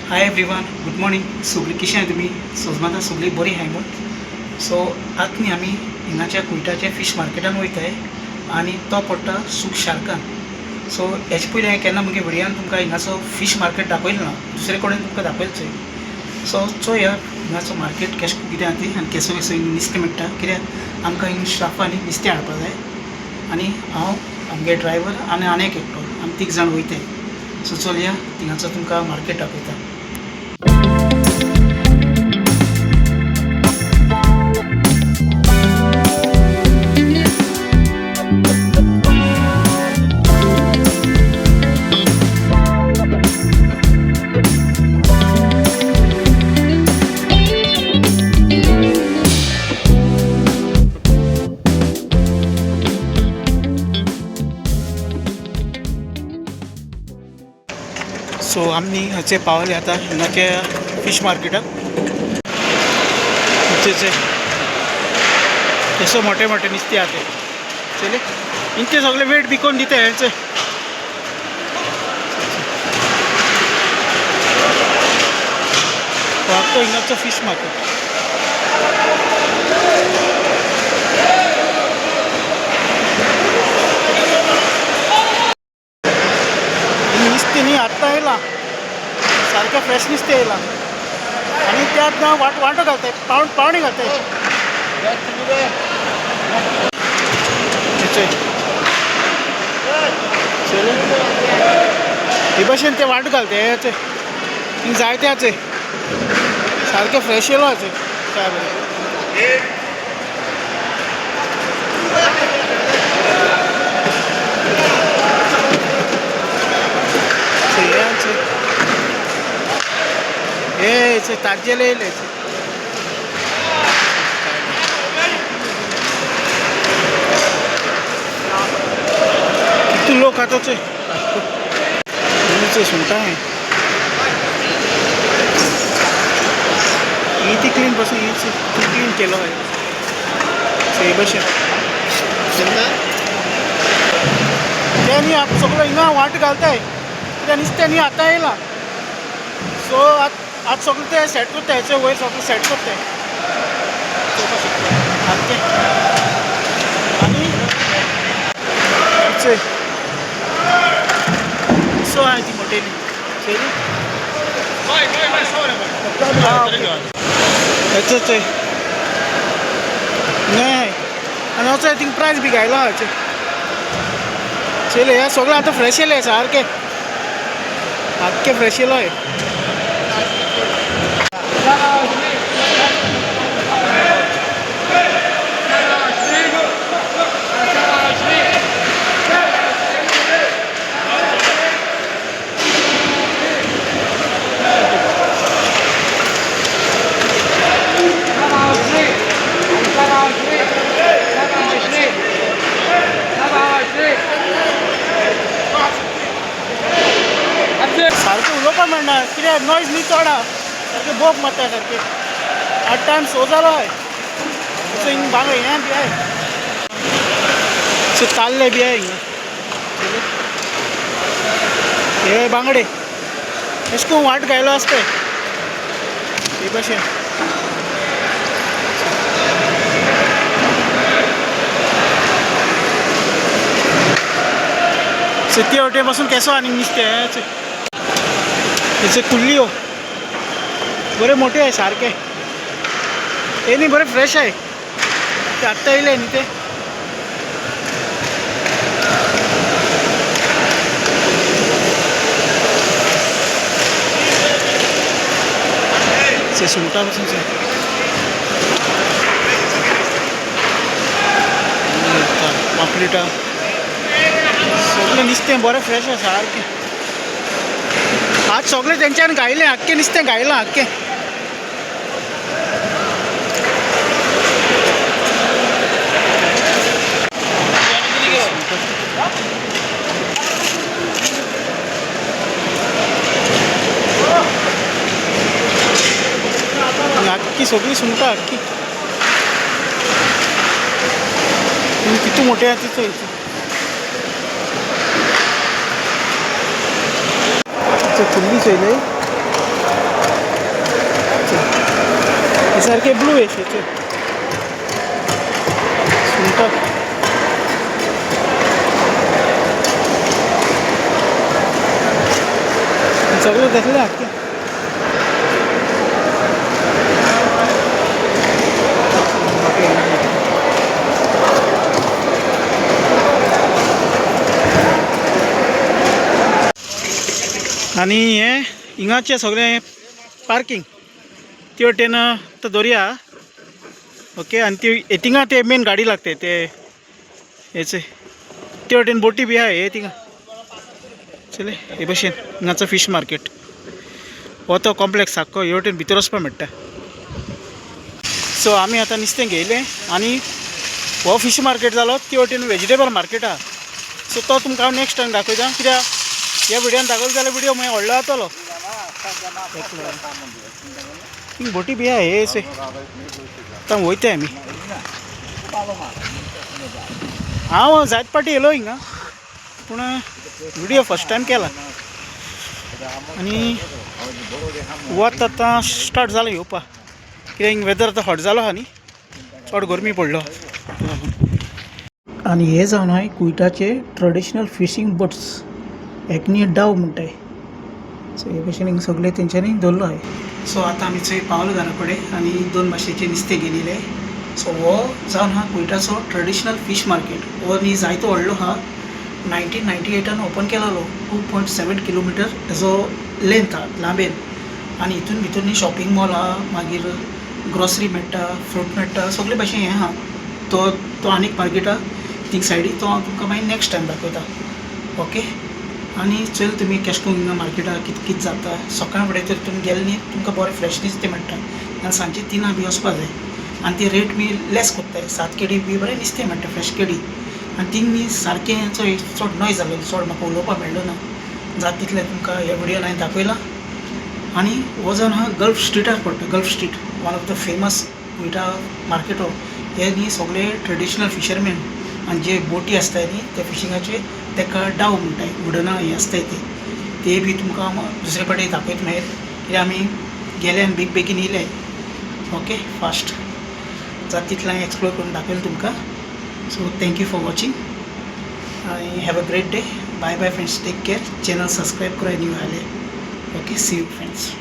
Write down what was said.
Hi everyone, good morning. सगळीं कशी आहाय तुमी? सजमाता सगळीं बरी आहाय म्हूण। सो आतां न्ही आमी हिंगाच्या कुयटाच्या फिश मार्केटान वयताय आनी तो पडटा सूक शार्कान। सो हेचे पयलीं हांवें केन्ना म्हगे व्हिडियोन तुमकां हिंगाचो फिश मार्केट दाखयलो ना, दुसरे कडेन तुमकां दाखयलो। सो चोया हिंगाचो मार्केट केशें कितें आहा ती आनी केसो केसो हिंगा नुस्तें मेळटा, कित्याक आमकां हिंगा स्टाफांनी नुस्तें हाडपाक जाय आनी हांव आमगे ड्रायव्हर आनी आनी एक एकटो आमी तीग जाण वयताय। सो चलया थिंगाचो तुमकां मार्केट दाखयता। सो आमी हाचे पावले आतां हिंगाच्या फिश मार्केटाक। केसो मोठे मोठे नुस्तें आहा ते चले इनके सगळे वेट बी कोण दिता हेंचे। तो हिंगाचो फिश मार्केट। नुस्तें न्ही आत्तां येयलां, सारकें फ्रेश नुस्तें येयलां आनी त्यात ना वांटो घालताय, पावणी घालताय। हे भशेन ते वांटो घालताय, थिंग जायते आचे सारकें फ्रेश येयलो आचे। काय बरें हे ताजेले येयले। कितू लोक आतां सुंगटां ही ती क्लीन पासून ही क्लीन केलो हे भशेन ते न्ही आतां सगळो हिंगा वांट घालताय कित्याक नुस्तें न्ही आतां येयलां। सो आतां सगळें ते सेट करता, हेचे वयर सगळें सेट करताय आनी सो आहा ती मोटेली चोयली हेचो चोय न्हय आनी वचो थिंग प्रायस बी घायला हाचे चोयले। हे सगळें आतां फ्रेश येयलें, सारकें सारकें फ्रेश येयलो हे। सारकें उलोवपाक मेळना कित्याक नॉयज न्ही चड आहा, सारकें बोब मारता सारकें। आतां टायम सो जालो हय। सो हिंग बांगडे हें बी आहाय, सो ताल्ले बी आहाय हिंगा, हे बांगडे अशें करून वांट घायलो आसता हे भशेन। सो ते वटे पासून केसो आनी नुस्तें हेचे कुल्ल्यो बरे मोठे आहे सारके, हे न्ही बरे फ्रेश आहे ते आत्तां येयले न्ही ते। सुंगटां पासून पापलेटां सगळें नुस्तें बरें फ्रेश आसा सारकें। आज सगळें तेंच्यान घायलें, आख्खें नुस्तें घायलां आख्खें। आख्खी सगळीं सुंगटां आख्खी कितू मोठे आहा तिचो। कुल्ली चोयले हे सारके ब्लू येशेचे सुंगटां. सगळें घेतलें आख्खें. आनी हें हिंगाचें सगळें पार्कींग ते वटेन तो दर्या. ओके, आनी ती थिंगा ते मेन गाडी लागते ते हेचे ते वटेन बोटी बी आहा हे थिंगा. चले हे भशेन हिंगाचो फीश मार्केट हो तो कॉम्प्लेक्स सारको हे वटेन भितर वचपाक मेळटा. सो आमी आतां नुस्तें घेयलें आनी हो फिश मार्केट जालो, ते वटेन वेजिटेबल मार्केट आहा. सो तो तुमकां हांव नेक्स्ट टायम दाखयता, कित्याक ह्या व्हिडियोन दाखयलो जाल्यार व्हिडियो मागीर व्हडलो जातलो. थिंग बोटी बी आहा हे आतां वयताय आमी. हांव जायत पाटी येयलो हिंगा, पूण व्हिडियो फर्स्ट टायम केला. आनी वत आतां स्टार्ट जालें येवपा, कित्याक हिंग वेदर आतां हॉट जालो आहा न्ही, चड गरमी पडलो. आनी हे जावन आहाय कुयटाचे ट्रेडिशनल फिशींग बोट्स, हेका न्ही डाव म्हणटाय. सो हे भशेन हिंगा सगळें तेंच्यांनी दवरलो आहाय. सो आतां आमी चोय पावलो घरा कडेन आनी दोन भाशेचें नुस्तें घेयलें. सो हो जावन आहा कुयटाचो ट्रेडिशनल फीश मार्केट. हो न्ही जायतो व्हडलो आहा. 1998 ओपन केलेलो. 2.7 किलोमिटर हेजो लेंथ आहा लांबेन. आनी हितून भितर न्ही शॉपिंग मॉल आहा, मागीर ग्रॉसरी मेळटा, फ्रूट मेळटा, सगळे भाशेन हें आहा. तो तो आनीक मार्केट आहा थिंग सायडीक, तो हांव तुमकां मागीर नेक्स्ट टायम दाखयता. ओके, आनी चल तुमी केश करून हिंगा मार्केटाक कितें कितें जाता. सकाळ फुडें तर तुमी गेले न्ही, तुमकां बरें फ्रेश नुस्तें मेळटा. आनी सांजचे 3 बी वचपा जाय आनी ती रेट बी लेस कोत्ताय. 7 केडी बी बरें नुस्तें मेळटा, फ्रेश केडी. आनी थिंग न्ही सारकें चोय चड नॉयज जालो, चड म्हाका उलोवपाक मेळ्ळो ना. जाता तितलें तुमकां ह्या व्हिडियोन हांवें दाखयलां. आनी हो जावन आहा गल्फ स्ट्रिटार पडटा. Gulf Street one of the famous Quetta market. हो हे न्ही सगळे ट्रेडिशनल फिशरमॅन आनी जे बोटी आसताय न्ही ते फिशिंगाचे, तेका डाव म्हणटाय. वुडना हें आसताय ते ते बी तुमकां हांव दुसरे फावटी दाखयता मागीर, कित्याक आमी गेले आनी बेग बेगीन येयले. ओके, फास्ट जाता तितलें हांवें एक्सप्लोर करून दाखयलें तुमकां. So thank you for watching आनी have a great day. Bye bye friends, take care. Channel subscribe करा न्यू आले. Okay, see you friends.